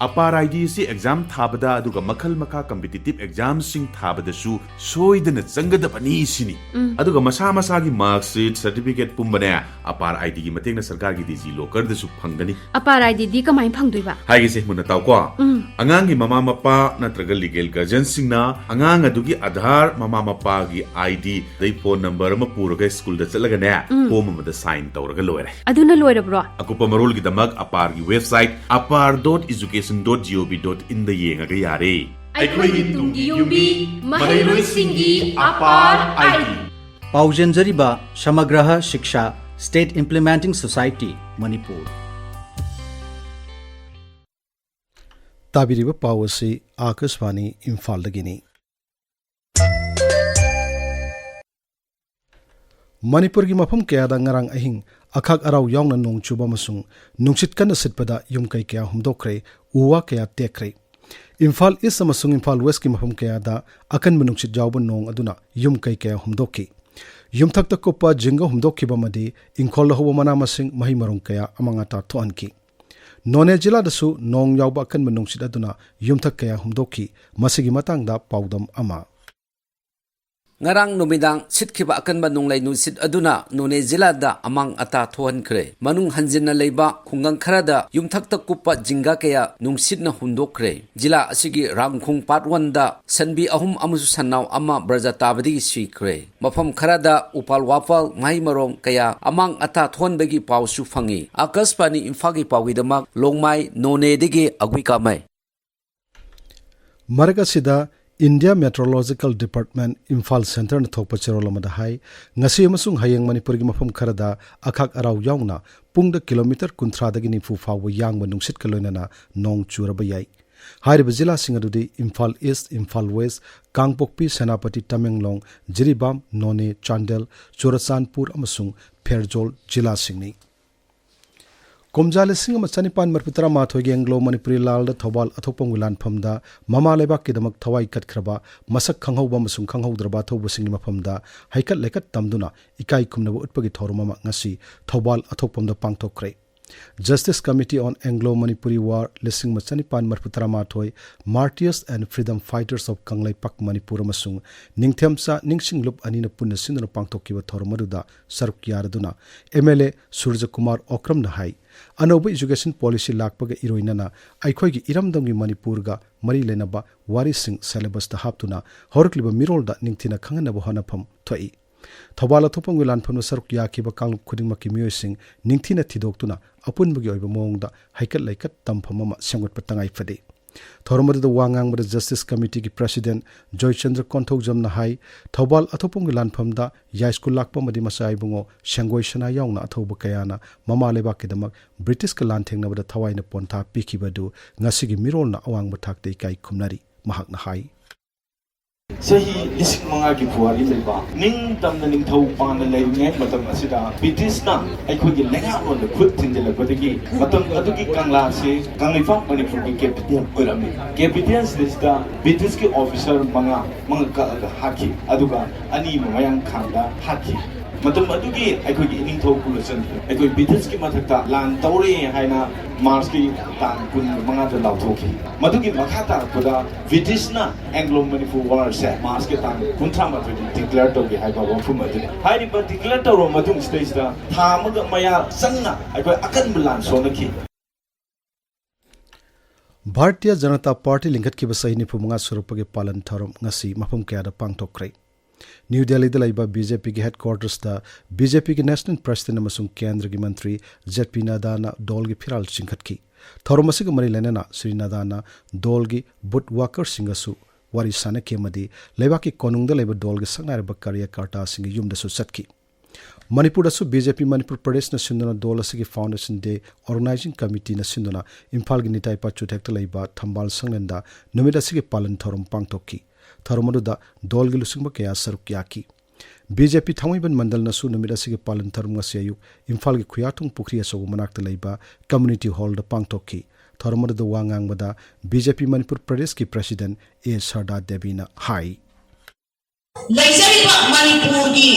ꯑꯄꯥꯔ ꯑꯥꯏ ꯗꯤ ꯑꯁꯤ ꯑꯦꯛꯖꯥꯝ ꯊꯥꯕꯗ, ꯑꯗꯨꯒ ꯃꯈꯜ ꯃꯈꯥ ꯀꯝꯄꯤꯇꯤꯇꯤꯞ ꯑꯦꯛꯖꯥꯝꯁꯤꯡ ꯊꯥꯕꯗꯁꯨ ꯁꯣꯏꯗꯅ ꯆꯪꯒꯗꯕꯅꯤ ꯁꯤꯅꯤ꯫ ꯎꯝ꯫ ꯑꯗꯨꯒ ꯃꯁꯥ ꯃꯁꯥꯒꯤ ꯃꯥꯔꯛꯁꯤꯠ, ꯁꯔꯇꯤꯐꯤꯀꯦꯠ ꯄꯨꯝꯕꯅꯦ, ꯑꯄꯥꯔ ꯑꯥꯏ ꯗꯤꯒꯤ ꯃꯇꯦꯡꯅ ꯁꯔꯀꯥꯔꯒꯤ ꯗꯤꯖꯤ ꯂꯣꯀꯔꯗꯁꯨ ꯐꯪꯒꯅꯤ꯫ ꯑꯄꯥꯔ ꯑꯥꯏ ꯗꯤꯗꯤ ꯀꯃꯥꯏꯅ ꯐꯪꯗꯣꯏꯕ? ꯍꯥꯏꯒꯦꯁꯦ, ꯃꯨꯟꯅ ꯇꯥꯎꯀꯣ꯫ ꯎꯝ꯫ ꯑꯉꯥꯡꯒꯤ ꯃꯃꯥ ꯃꯄꯥ ꯅꯠꯇ꯭ꯔꯒ ꯂꯤꯒꯦꯜ ꯒꯥꯔꯖꯤꯌꯟꯁꯤꯡꯅ ꯑꯉꯥꯡ ꯑꯗꯨꯒꯤ ꯑꯙꯥꯔ, ꯃꯃꯥ ꯃꯄꯥꯒꯤ ꯑꯥꯏ ꯗꯤ, ꯑꯗꯩ ꯐꯣꯟ ꯅꯝꯕꯔ ꯑꯃ ꯄꯨꯔꯒ ꯁ꯭ꯀꯨꯜꯗ ꯆꯠꯂꯒꯅꯦ, ꯎꯝ꯫ ꯐꯣꯝ ꯑꯃꯗ ꯁꯥꯏꯟ ꯇꯧꯔꯒ ꯂꯣꯏꯔꯦ꯫ ꯑꯗꯨꯅ ꯂꯣꯏꯔꯕ꯭ꯔꯣ? ꯑꯀꯨꯞꯄ ꯃꯔꯣꯜꯒꯤꯗꯃꯛ ꯑꯄꯥꯔꯒꯤ website apar dot education dot gov dot in ꯗ ꯌꯦꯡꯉꯒ ꯌꯥꯔꯦ꯫ ꯑꯩꯈꯣꯏꯒꯤ ꯇꯨꯡꯒꯤ ꯌꯨꯝꯕꯤ, ꯃꯍꯩꯔꯣꯏꯁꯤꯡꯒꯤ ꯑꯄꯥꯔ ꯑꯥꯏ ꯗꯤ꯫ ꯄꯥꯎꯖꯦꯟꯖꯔꯤꯕ Samagra Shiksha state implementing society, Manipur. ꯇꯥꯕꯤꯔꯤꯕ ꯄꯥꯎ ꯑꯁꯤ ꯑꯥꯀꯥꯁꯕꯥꯅꯤ ꯏꯝꯐꯥꯜꯗꯒꯤꯅꯤ꯫ ꯃꯅꯤꯄꯨꯔꯒꯤ ꯃꯐꯝ ꯀꯌꯥꯗ ꯉꯔꯥꯡ ꯑꯍꯤꯡ ꯑꯈꯥꯛ ꯑꯔꯥꯎ ꯌꯥꯎꯅ ꯅꯣꯡ ꯆꯨꯕ ꯑꯃꯁꯨꯡ ꯅꯨꯡꯁꯤꯠ ꯀꯟꯅ ꯁꯤꯠꯄꯗ ꯌꯨꯝ ꯀꯩ ꯀꯌꯥ ꯍꯨꯝꯗꯣꯛꯈ꯭ꯔꯦ, ꯎ ꯋꯥ ꯀꯌꯥ ꯇꯦꯛꯈ꯭ꯔꯦ꯫ ꯏꯝꯐꯥꯜ ꯏꯁ ꯑꯃꯁꯨꯡ ꯏꯝꯐꯥꯜ ꯋꯦꯁꯀꯤ ꯃꯐꯝ ꯀꯌꯥꯗ ꯑꯀꯟꯕ ꯅꯨꯡꯁꯤꯠ ꯌꯥꯎꯕ ꯅꯣꯡ ꯑꯗꯨꯅ ꯌꯨꯝ ꯀꯩ ꯀꯌꯥ ꯍꯨꯝꯗꯣꯛꯈꯤ꯫ ꯌꯨꯝꯊꯛꯇ ꯀꯨꯞꯄ ꯖꯤꯡꯒ ꯍꯨꯝꯗꯣꯛꯈꯤꯕ ꯑꯃꯗꯤ ꯏꯪꯈꯣꯜꯗ ꯍꯧꯕ ꯃꯅꯥ ꯃꯁꯤꯡ, ꯃꯍꯩ ꯃꯔꯣꯡ ꯀꯌꯥ ꯑꯃꯥꯡ ꯑꯇꯥ ꯊꯣꯛꯍꯟꯈꯤ꯫ ꯅꯣꯅꯦ ꯖꯤꯂꯥꯗꯁꯨ ꯅꯣꯡ ꯌꯥꯎꯕ ꯑꯀꯟꯕ ꯅꯨꯡꯁꯤꯠ ꯑꯗꯨꯅ ꯌꯨꯝꯊꯛ ꯀꯌꯥ ꯍꯨꯝꯗꯣꯛꯈꯤ꯫ ꯃꯁꯤꯒꯤ ꯃꯇꯥꯡꯗ ꯄꯥꯎꯗꯝ ꯑꯃ꯫ ꯉꯔꯥꯡ ꯅꯨꯃꯤꯗꯥꯡ ꯁꯤꯠꯈꯤꯕ ꯑꯀꯟꯕ ꯅꯣꯡꯂꯩ ꯅꯨꯡꯁꯤꯠ ꯑꯗꯨꯅ ꯅꯣꯅꯦ ꯖꯤꯂꯥꯗ ꯑꯃꯥꯡ ꯑꯇꯥ ꯊꯣꯛꯍꯟꯈ꯭ꯔꯦ꯫ ꯃꯅꯨꯡ ꯍꯟꯖꯤꯟꯅ ꯂꯩꯕ ꯈꯨꯡꯒꯪ ꯈꯔꯗ ꯌꯨꯝꯊꯛꯇ ꯀꯨꯞꯄ ꯖꯤꯡꯒ ꯀꯌꯥ ꯅꯨꯡꯁꯤꯠꯅ ꯍꯨꯝꯗꯣꯛꯈ꯭ꯔꯦ꯫ ꯖꯤꯂꯥ ꯑꯁꯤꯒꯤ ꯔꯥꯡꯈꯣꯡ ꯄꯥꯔꯠ ꯋꯥꯟꯗ ꯁꯟꯕꯤ ꯑꯍꯨꯝ ꯑꯃꯁꯨꯡ ꯁꯟꯅꯥꯎ ꯑꯃ ꯕ꯭ꯔꯖꯥ ꯇꯥꯕꯗꯒꯤ ꯁꯤꯈ꯭ꯔꯦ꯫ ꯃꯐꯝ ꯈꯔꯗ ꯎꯄꯥꯜ ꯋꯥꯄꯥꯜ, ꯃꯍꯩ ꯃꯔꯣꯡ ꯀꯌꯥ ꯑꯃꯥꯡ ꯑꯇꯥ ꯊꯣꯛꯍꯟꯕꯒꯤ ꯄꯥꯎꯁꯨ ꯐꯪꯏ꯫ ꯑꯥꯀꯥꯁꯕꯥꯅꯤ ꯏꯝꯐꯥꯜꯒꯤ ꯄꯥꯎꯒꯤꯗꯃꯛ ꯂꯣꯡꯃꯥꯏ ꯅꯣꯅꯦꯗꯒꯤ ꯑꯒꯨꯏ ꯀꯥꯃꯩ꯫ ꯃꯔꯛ ꯑꯁꯤꯗ, ꯏꯟꯗꯤꯌꯥ ꯃꯦꯇ꯭ꯔꯣꯂꯣꯖꯤꯀꯦꯜ ꯗꯤꯄꯥꯔꯠꯃꯦꯟ ꯏꯝꯐꯥꯜ ꯁꯦꯟꯇꯔꯅ ꯊꯣꯛꯄ ꯆꯦꯔꯣꯜ ꯑꯃꯗ ꯍꯥꯏ, ꯉꯁꯤ ꯑꯃꯁꯨꯡ ꯍꯌꯦꯡ ꯃꯅꯤꯄꯨꯔꯒꯤ ꯃꯐꯝ ꯈꯔꯗ ꯑꯈꯥꯛ ꯑꯔꯥꯎ ꯌꯥꯎꯅ ꯄꯨꯡꯗ ꯀꯤꯂꯣꯃꯤꯇꯔ ꯀꯨꯟꯊ꯭ꯔꯥꯗꯒꯤ ꯅꯤꯐꯨ ꯐꯥꯎꯕ ꯌꯥꯡꯕ ꯅꯨꯡꯁꯤꯠꯀ ꯂꯣꯏꯅꯅ ꯅꯣꯡ ꯆꯨꯔꯕ ꯌꯥꯏ꯫ ꯍꯥꯏꯔꯤꯕ ꯖꯤꯂꯥꯁꯤꯡ ꯑꯗꯨꯗꯤ ꯏꯝꯐꯥꯜ ꯏꯁ, ꯏꯝꯐꯥꯜ ꯋꯦꯁ, ꯀꯥꯡꯄꯣꯛꯄꯤ, ꯁꯦꯅꯥꯄꯇꯤ, ꯇꯃꯦꯡꯂꯣꯡ, ꯖꯤꯔꯤꯕꯥꯝ, ꯅꯣꯅꯦ, ꯆꯥꯟꯗꯦꯜ, ꯆꯨꯔꯆꯥꯟꯄꯨꯔ ꯑꯃꯁꯨꯡ ꯐꯦꯔꯖꯣꯜ ꯖꯤꯂꯥꯁꯤꯡꯅꯤ꯫ ꯀꯨꯝꯖꯥ ꯂꯤꯁꯤꯡ ꯑꯃ ꯆꯅꯤꯄꯥꯟ ꯃꯔꯤꯐꯨ ꯇꯔꯥꯃꯥꯊꯣꯏꯒꯤ ꯑꯦꯡꯒ꯭ꯂꯣ ꯃꯅꯤꯄꯨꯔꯤ ꯂꯥꯜꯗ ꯊꯧꯕꯥꯜ ꯑꯊꯣꯛꯄꯝꯒꯤ ꯂꯥꯟꯐꯝꯗ ꯃꯃꯥ ꯂꯩꯕꯥꯛꯀꯤꯗꯃꯛ ꯊꯋꯥꯏ ꯀꯠꯈ꯭ꯔꯕ, ꯃꯁꯛ ꯈꯪꯍꯧꯕ ꯑꯃꯁꯨꯡ ꯈꯪꯍꯧꯗ꯭ꯔꯕ ꯑꯊꯧꯕꯁꯤꯡꯒꯤ ꯃꯐꯝꯗ ꯍꯩꯀꯠ ꯂꯩꯀꯠ ꯇꯝꯗꯨꯅ ꯏꯀꯥꯏ ꯈꯨꯝꯅꯕ ꯎꯠꯄꯒꯤ ꯊꯧꯔꯝ ꯑꯃ ꯉꯁꯤ Thoubal ꯑꯊꯣꯛꯄꯝꯗ ꯄꯥꯡꯊꯣꯛꯈ꯭ꯔꯦ꯫ Justice Committee on Anglo Manipuri War ꯂꯤꯁꯤꯡ ꯑꯃ ꯆꯅꯤꯄꯥꯟ ꯃꯔꯤꯐꯨ ꯇꯔꯥꯃꯥꯊꯣꯏ, Martyrs and Freedom Fighters of Kangleipak Manipur ꯑꯃꯁꯨꯡ ꯅꯤꯡꯊꯦꯝꯆꯥ ꯅꯤꯡꯁꯤꯡ ꯂꯨꯞ ꯑꯅꯤꯅ ꯄꯨꯟꯅ ꯁꯤꯟꯗꯨꯅ ꯄꯥꯡꯊꯣꯛꯈꯤꯕ ꯊꯧꯔꯝ ꯑꯗꯨꯗ ꯁꯔꯨꯛ ꯌꯥꯔꯗꯨꯅ ꯑꯦꯝ ꯑꯦꯜ ꯑꯦ ꯁꯨꯔꯖꯀꯨꯃꯥꯔ ꯑꯣꯀ꯭ꯔꯝꯅ ꯍꯥꯏ, ꯑꯅꯧꯕ education policy ꯂꯥꯛꯄꯒ ꯏꯔꯣꯏꯅꯅ ꯑꯩꯈꯣꯏꯒꯤ ꯏꯔꯝꯗꯝꯒꯤ ꯃꯅꯤꯄꯨꯔꯒ ꯃꯔꯤ ꯂꯩꯅꯕ ꯋꯥꯔꯤꯁꯤꯡ syllabus ꯇ ꯍꯥꯞꯇꯨꯅ ꯍꯧꯔꯛꯂꯤꯕ ꯃꯤꯔꯣꯜꯗ ꯅꯤꯡꯊꯤꯅ ꯈꯪꯍꯟꯅꯕ ꯍꯣꯠꯅꯐꯝ ꯊꯣꯛꯏ꯫ ꯊꯧꯕꯥꯜ ꯑꯊꯣꯛꯄꯝꯒꯤ ꯂꯥꯟꯐꯝꯗ ꯁꯔꯨꯛ ꯌꯥꯈꯤꯕ ꯀꯥꯡꯂꯨꯞ ꯈꯨꯗꯤꯡꯃꯛꯀꯤ ꯃꯤꯑꯣꯏꯁꯤꯡ ꯅꯤꯡꯊꯤꯅ ꯊꯤꯗꯣꯛꯇꯨꯅ ꯑꯄꯨꯟꯕꯒꯤ ꯑꯣꯏꯕ ꯃꯑꯣꯡꯗ ꯍꯩꯀꯠ ꯂꯩꯀꯠ ꯇꯝꯐꯝ ꯑꯃ ꯁꯦꯝꯒꯠꯄ ꯇꯉꯥꯏ ꯐꯗꯦ꯫ ꯊꯧꯔꯝ ꯑꯗꯨꯗ ꯋꯥ ꯉꯥꯡꯕꯗ Justice Committee ꯒꯤ President ꯖꯣꯏꯆꯟꯗ꯭ꯔ ꯀꯣꯟꯊꯧꯖꯝꯅ ꯍꯥꯏ, ꯊꯧꯕꯥꯜ ꯑꯊꯣꯛꯄꯝꯒꯤ ꯂꯥꯟꯐꯝꯗ ꯌꯥꯏꯁ꯭ꯀꯨꯜ ꯂꯥꯛꯄ ꯑꯃꯗꯤ ꯃꯆꯥ ꯏꯕꯨꯡꯉꯣ ꯁꯦꯡꯒꯣꯏ ꯁꯅꯥ ꯌꯥꯎꯅ ꯑꯊꯧꯕ ꯀꯌꯥꯅ ꯃꯃꯥ ꯂꯩꯕꯥꯛꯀꯤꯗꯃꯛ ꯕ꯭ꯔꯤꯇꯤꯁꯀ ꯂꯥꯟꯊꯦꯡꯅꯕꯗ ꯊꯋꯥꯏꯅ ꯄꯣꯟꯊꯥ ꯄꯤꯈꯤꯕ ꯑꯗꯨ ꯉꯁꯤꯒꯤ ꯃꯤꯔꯣꯜꯅ ꯑꯋꯥꯡꯕ ꯊꯥꯛꯇ ꯏꯀꯥꯏ ꯈꯨꯝꯅꯔꯤ꯫ ꯃꯍꯥꯛꯅ ꯍꯥꯏ, ꯆꯍꯤ ꯂꯤꯁꯤꯡ ꯃꯉꯥꯒꯤ ꯄꯨꯋꯥꯔꯤ ꯂꯩꯕ ꯅꯤꯡꯇꯝꯅ ꯅꯤꯡꯊꯧ ꯄꯥꯟꯅ ꯂꯩꯔꯤꯉꯩ ꯃꯇꯝ ꯑꯁꯤꯗ ꯕ꯭ꯔꯤꯇꯤꯁꯅ ꯑꯩꯈꯣꯏꯒꯤ ꯂꯩꯉꯥꯛꯂꯣꯟꯗ ꯈꯨꯠ ꯊꯤꯟꯖꯤꯜꯂꯛꯄꯗꯒꯤ ꯃꯇꯝ ꯑꯗꯨꯒꯤ ꯀꯪꯂꯥꯁꯤ ꯀꯪꯂꯩꯄꯥꯛ ꯃꯅꯤꯄꯨꯔꯒꯤ capital ꯑꯣꯏꯔꯝꯃꯤ꯫ Capital ꯁꯤꯗꯩꯁꯤꯗ ꯕ꯭ꯔꯤꯇꯤꯁꯀꯤ officer ꯃꯉꯥ ꯃꯉꯛ ꯀꯛꯑꯒ ꯍꯥꯠꯈꯤ, ꯑꯗꯨꯒ ꯑꯅꯤ ꯑꯃ ꯃꯌꯥꯡ ꯈꯥꯡꯗ ꯍꯥꯠꯈꯤ꯫ ꯃꯇꯝ ꯑꯗꯨꯒꯤ ꯑꯩꯈꯣꯏꯒꯤ ꯏꯅꯤꯡꯊꯧ ꯀꯨꯂꯆꯟꯗ꯭ꯔ ꯑꯩꯈꯣꯏ ꯕ꯭ꯔꯤꯇꯤꯁꯀꯤ ꯃꯊꯛꯇ ꯂꯥꯟ ꯇꯧꯔꯦ ꯍꯥꯏꯅ ꯃꯥꯔꯆꯀꯤ ꯇꯥꯡ ꯀꯨꯟꯃꯉꯥꯗ ꯂꯥꯎꯊꯣꯛꯈꯤ꯫ ꯃꯗꯨꯒꯤ ꯃꯈꯥ ꯇꯥꯔꯛꯄꯗ ꯕ꯭ꯔꯤꯇꯤꯁꯅ ꯑꯦꯡꯒ꯭ꯂꯣ ꯃꯅꯤꯄꯨꯔ ꯋꯥꯔꯁꯦ ꯃꯥꯔꯆꯀꯤ ꯇꯥꯡ ꯀꯨꯟꯊ꯭ꯔꯥꯃꯥꯊꯣꯏꯗ declare ꯇꯧꯒꯦ ꯍꯥꯏꯕ ꯋꯥꯐꯝ ꯑꯗꯨꯅꯤ꯫ ꯍꯥꯏꯔꯤꯕ declare ꯇꯧꯔꯕ ꯃꯇꯨꯡꯁꯤꯗꯩꯁꯤꯗ ꯊꯥ ꯑꯃꯒ ꯃꯌꯥ ꯆꯪꯅ ꯑꯩꯈꯣꯏ ꯑꯀꯟꯕ ꯂꯥꯟ ꯁꯣꯛꯅꯈꯤ꯫ ꯚꯥꯔꯇꯤꯌ ꯖꯅꯇꯥ ꯄꯥꯔꯇꯤ ꯂꯤꯡꯈꯠꯈꯤꯕ ꯆꯍꯤ ꯅꯤꯐꯨ ꯃꯉꯥ ꯁꯨꯔꯛꯄꯒꯤ ꯄꯥꯂꯟ ꯊꯧꯔꯝ ꯉꯁꯤ ꯃꯐꯝ ꯀꯌꯥꯗ ꯄꯥꯡꯊꯣꯛꯈ꯭ꯔꯦ꯫ ꯅ꯭ꯌꯨ ꯗꯦꯜꯂꯤꯗ ꯂꯩꯕ ꯕꯤ ꯖꯦ ꯄꯤꯒꯤ headquarters ꯇ ꯕꯤ ꯖꯦ ꯄꯤꯒꯤ national president ꯑꯃꯁꯨꯡ ꯀꯦꯟꯗ꯭ꯔꯒꯤ ꯃꯟꯇ꯭ꯔꯤ ꯖꯦ ꯄꯤ ꯅꯗꯥꯅ ꯗꯣꯜꯒꯤ ꯐꯤꯔꯥꯜ ꯆꯤꯡꯈꯠꯈꯤ꯫ ꯊꯧꯔꯝ ꯑꯁꯤꯒ ꯃꯔꯤ ꯂꯩꯅꯅ ꯁ꯭ꯔꯤ ꯅꯗꯥꯅ ꯗꯣꯜꯒꯤ booth workers ꯁꯤꯡꯒꯁꯨ ꯋꯥꯔꯤ ꯁꯥꯅꯈꯤ ꯑꯃꯗꯤ ꯂꯩꯕꯥꯛꯀꯤ ꯀꯣꯅꯨꯡꯗ ꯂꯩꯕ ꯗꯣꯜꯒꯤ ꯁꯛꯅꯥꯏꯔꯕ ꯀꯥꯔꯌꯀꯔꯇꯥꯁꯤꯡꯒꯤ ꯌꯨꯝꯗꯁꯨ ꯆꯠꯈꯤ꯫ ꯃꯅꯤꯄꯨꯔꯗꯁꯨ ꯕꯤ ꯖꯦ ꯄꯤ ꯃꯅꯤꯄꯨꯔ ꯄ꯭ꯔꯗꯦꯁꯅ ꯁꯤꯟꯗꯨꯅ ꯗꯣꯜ ꯑꯁꯤꯒꯤ Foundation Day Organizing Committeeꯅ ꯁꯤꯟꯗꯨꯅ ꯏꯝꯐꯥꯜꯒꯤ ꯅꯤꯇꯥꯏ ꯄꯥꯆꯨ ꯊꯦꯛꯇ ꯂꯩꯕ ꯊꯝꯕꯥꯜ ꯁꯪꯂꯦꯟꯗ ꯅꯨꯃꯤꯠ ꯑꯁꯤꯒꯤ ꯄꯥꯂꯟ ꯊꯧꯔꯝ ꯄꯥꯡꯊꯣꯛꯈꯤ꯫ ꯊꯧꯔꯝ ꯑꯗꯨꯗ ꯗꯣꯜꯒꯤ ꯂꯨꯆꯤꯡꯕ ꯀꯌꯥ ꯁꯔꯨꯛ ꯌꯥꯈꯤ꯫ ꯕꯤ ꯖꯦ ꯄꯤ ꯊꯥꯡꯃꯩꯕꯟ ꯃꯟꯗꯜꯅꯁꯨ ꯅꯨꯃꯤꯠ ꯑꯁꯤꯒꯤ ꯄꯥꯂꯟ ꯊꯧꯔꯝ ꯉꯁꯤ ꯑꯌꯨꯛ ꯏꯝꯐꯥꯜꯒꯤ ꯈꯨꯌꯥꯊꯣꯡ ꯄꯨꯈ꯭ꯔꯤ ꯑꯆꯧꯕ ꯃꯅꯥꯛꯇ ꯂꯩꯕ Community Hallꯗ ꯄꯥꯡꯊꯣꯛꯈꯤ꯫ ꯊꯧꯔꯝ ꯑꯗꯨꯗ ꯋꯥ ꯉꯥꯡꯕꯗ ꯕꯤ ꯖꯦ ꯄꯤ ꯃꯅꯤꯄꯨꯔ ꯄ꯭ꯔꯗꯦꯁꯀꯤ President ꯑꯦ ꯁꯔꯗꯥ ꯗꯦꯕꯤꯅ ꯍꯥꯏ꯫ ꯂꯩꯖꯔꯤꯕ ꯃꯅꯤꯄꯨꯔꯒꯤ